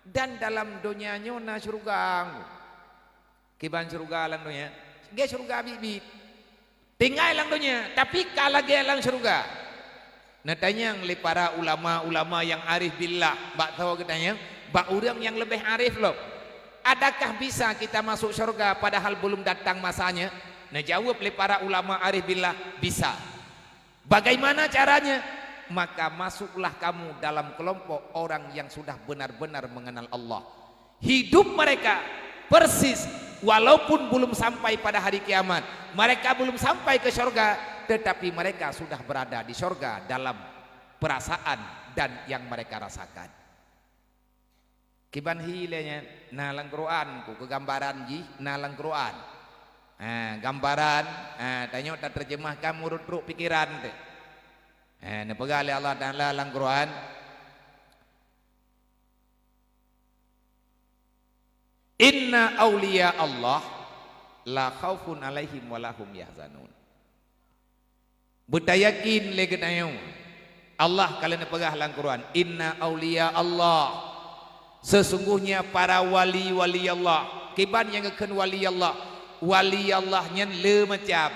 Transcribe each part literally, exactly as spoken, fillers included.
Dan dalam donya nyoe na syeuruga. Kiban syeuruga lam donya, lagèe syeuruga biet-biet. Tinggai lam donya, tapi ka lagèe lam syeuruga. Neutanyong lé para ulama-ulama nyang arif billah, bak soe geutanyong? Bak ureueng nyang leubeh arif lom. Adakah bisa kita masuk syeuruga padahal belum datang masanya? Neujaweueb lé para ulama arif billah, bisa. Bagaimana caranya? Maka masuklah kamu dalam kelompok orang yang sudah benar-benar mengenal Allah. Hidup mereka persis, walaupun belum sampai pada hari kiamat, mereka belum sampai ke syurga, tetapi mereka sudah berada di syurga dalam perasaan dan yang mereka rasakan. Kiban hi lé nyan, na lam Quran, ku keugambaran jih na lam Quran. Ha, gambaran, ha, tanyoe tateurjeumahkan meureutrok pikeran teuh. Ha, neupeugah lé Allah Taala lam Quran, "Inna auliya Allah la khaufun alaihim wa lahum yahzanun." Beutayakin lé geutanyoe, Allah ka lheueh neupeugah lam Quran, "Inna auliya Allah," sesungguhnya para wali-wali Allah. Kiban nyang geukheun wali Allah? Wali Allah nyan le macam.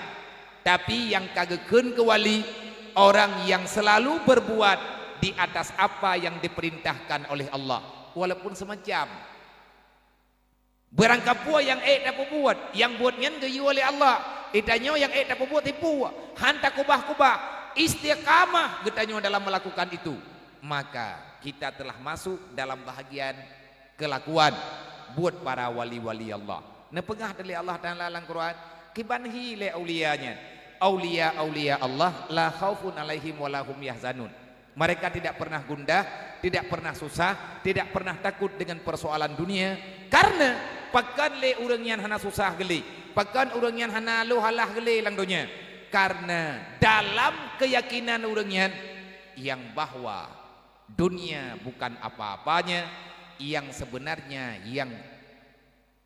Tapi nyang ka geukheun keu wali, orang yang selalu berbuat di atas apa yang diperintahkan oleh Allah, walaupun semacam. Beurangkapeue nyang ék tapeubuet, nyang buet nyan geuyue lé Allah. Geutanyoe nyang ék tapeubuet tipu, han takubah-kubah, istiqamah geutanyoe dalam melakukan itu, maka kita telah masuk dalam bahagian kelakuan buet para wali-wali Allah. Neupeugah lé Allah Taala lam Quran, kiban hi lé aulia nyan. Aulia-aulia Allah la khaufun alaihim wa lahum yahzanun. Mereka tidak pernah gundah, tidak pernah susah, tidak pernah takut dengan persoalan dunia. Karena pakon lé ureuëng nyan hana susah geulé, pakon ureuëng nyan hana loh alah geulé lam donya. Karena dalam keyakinan ureuëng nyan yang bahwa dunia bukan apa-apanya, yang sebenarnya, yang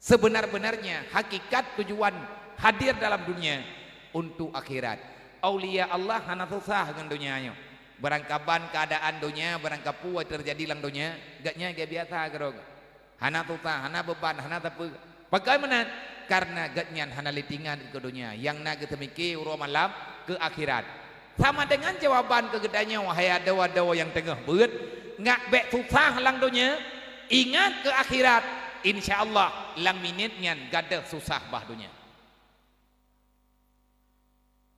sebenar-benarnya hakikat tujuan hadir dalam dunia untuk akhirat. Aulia Allah hana susah ngon donya nyoe. Beurangkaban keuadaan donya, beurangkapeue teujadi lam donya, geuhnyan biasa keudroe. Hana susah, hana beuban, hana sapeue. Pakon meunan? Karena geuhnyan hana lé teuingat keu donya, nyang na geuteumike uroe malam keu akhirat. Sama dengan jawaban keu geutanyoe, wahai adoe-adoe nyang teungoh beuet, ngat bék susah lam donya, ingat keu akhirat, insya Allah lam minét nyan gadôh susah bah donya.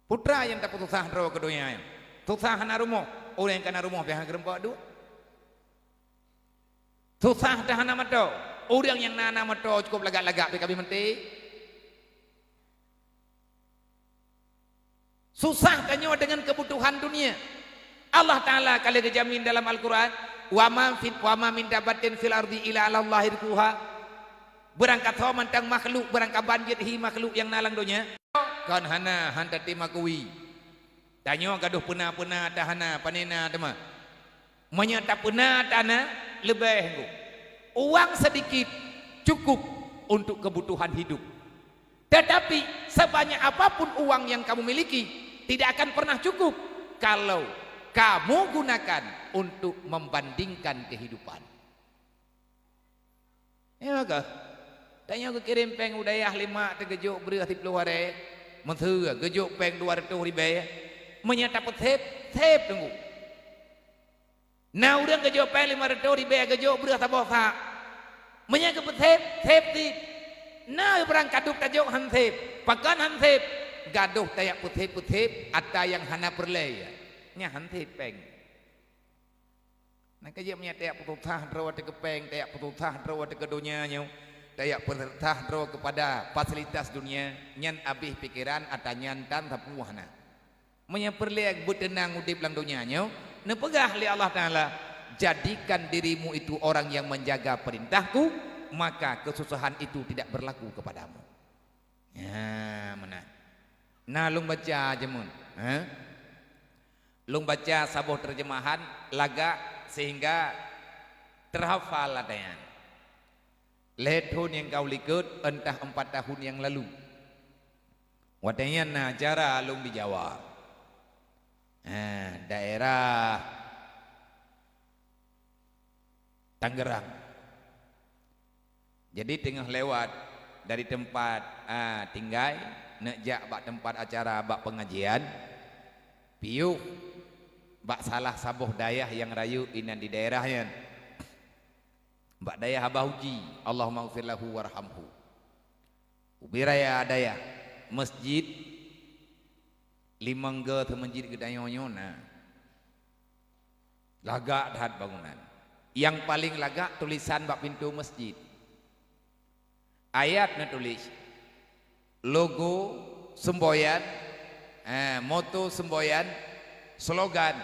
Peue teuma nyang tapeususah droe keu donya nyoe? Susah hana rumoh, ureuëng nyang ka na rumoh pih hana keureumpok duek. Susah teuh hana moto, ureuëng nyang na, na moto cukôp lagak-lagak pih ka beumaté. Susah tanyoe deungon keubutuhan dunia. Allah Taala ka lheueh geujamin dalam Al-Quran, "Wa ma fi, wa ma min dabbatin fil ardi illa 'alallahi rizquha." Beurangkasoe mantong makhluk, beurangkaban jeuet hi makhluk nyang na lam donya, kon hana, han tatem akui. Tanyoe gadôh peuna-peuna, tahana, panena teuma. Meunyoe tapeuna tana leubeh ngon uang sedikit cukup untuk kebutuhan hidup. Tetapi sebanyak apapun uang yang kamu miliki tidak akan pernah cukup kalau kamu gunakan untuk membandingkan kehidupan. Ya ke? Tanyoe geukirém péng u dayah lima teugeujok breueh siplôh aré, meuseue geujok péng dua reutôh ribée. Meunyoe tapeutheb, theb teungku. Na ureuëng geujok péng lima reutôh ribée geujok breueh saboh sak. Meunyoe geupeutheb, theb cit. Na barang kadub tajok han theb, pakon han theb? Gadôh tajak peutheb-peutheb atra nyang hana peureulée. Nyan han theb péng. Na ka jeuet meunyoe tajak peususah droe teuh keu péng, tajak peususah droe teuh keu donya nyoe, tajak peususah droe keupada fasilitas dunia, nyan abéh pikeran atra nyan tan sapeue hana. Meunyoe peureulée beuteunang udeb lam donya nyoe, neupeugah lé Allah Taala, "Jadikan dirimu itu orang yang menjaga perintahku, maka kesusahan itu tidak berlaku kepadamu." Ya, meunan. Na lôn baca jameun, ha? Lôn baca saboh terjemahan lagak sehingga terhafal atra nyan. Lhée thon nyang ka u likot, entah empat tahun yang lalu. Watée nyan na acara lôn di Jawa. Ha, daerah Tangerang. Jadi teungoh lewat dari teumpat, ah, tinggai, neuk jak bak teumpat acara bak peungajian, piôh bak salah saboh dayah nyang rayeuk inan di daerah nyan. Bak dayah Abah Uji, Allahummaghfir lahu warhamhu. Ubé raya dayah, masjid limong go teuh masjid geutanyoe nyoe na. Lagak that bangunan. Nyang paleng lagak tulisan bak pintoe masjid. Ayat neutuléh, logo seumboyan, eh, moto seumboyan, slogan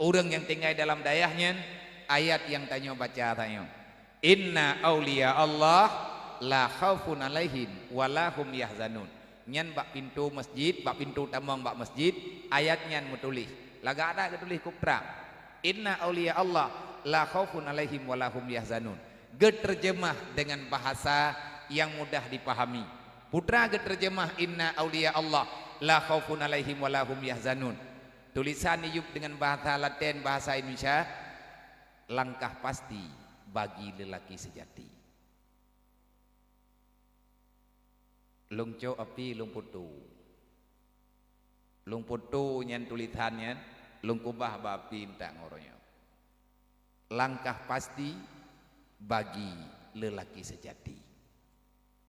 ureuëng nyang tinggai dalam dayah nyan, ayat nyang tanyoe baca tanyoe, "Inna auliya Allah la khaufun alaihim wa lahum yahzanun." Nyan bak pintoe masjid, bak pintoe tamong bak masjid, ayat nyan meutuléh. Lagak that geutuléh kub trang. "Inna auliya Allah la khaufun alaihim wa lahum yahzanun." Geuteurjeumah dengan bahasa yang mudah dipahami. Putra geuteurjeumah, "Inna auliya Allah la khaufun alaihim wa lahum yahzanun." Tulisan iyup dengan bahasa Laten, bahasa Indonesia, langkah pasti bagi lelaki sejati. Lôn cok api, lôn putu. Lôn putu nyan tulisan nyan, lôn kubah bak api ntak ngon uroe nyoe. Langkah pasti bagi lelaki sejati.